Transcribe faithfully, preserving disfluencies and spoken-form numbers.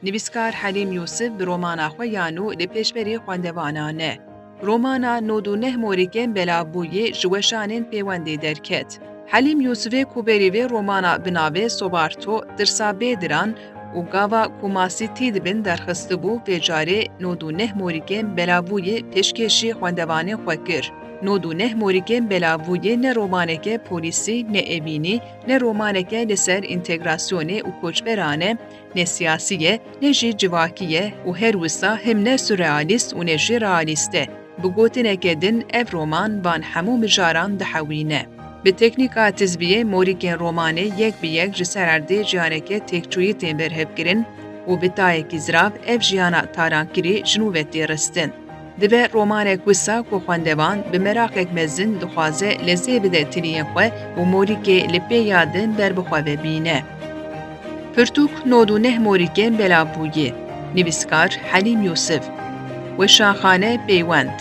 Nivîskar Helîm Yûsif bi romana xwe ya nû li pêşberî xwendevanan e. Romana nod û neh morîkên belavbûyî ji weşanên pêwendê derket. Helîm Yûsifê ku berî vê romana bi navê Sobarto, Tirsa Bêdiran û Gava ku masî tî dibin derxistibû, vê carê nod û neh morîkên belavbûyî pêşkêşî xwendevanên xwe kir. Nod û neh morîkên belavbûyî ne romaneke polîsî, ne evînî, ne romaneke li ser întegrasyonê û koçberan e, ne siyasî ye, ne jî civakî ye û her wisa him ne surrealîst û ne jî realîst e. Bi gotineke din, ev roman van hemû mijaran dihewîne. Bi teknîka tizbiyê morîkên romanê yek bi yek ji ser erdê jiyaneke têkçûyî tên berhevkirin û bi tayekî zirav ev jiyana tarankirî ji nû ve tê ristin. Dibe romanek wisa ku xwendevan bi meraqek mezin dixwaze lezê bide tiliyên xwe û morîkê li pê ya din ber bi xwe ve bîne. Pirtûk nod û neh morîkên belavbûyî. Nivîskar Helîm Yûsif. Weşanxane Peywend.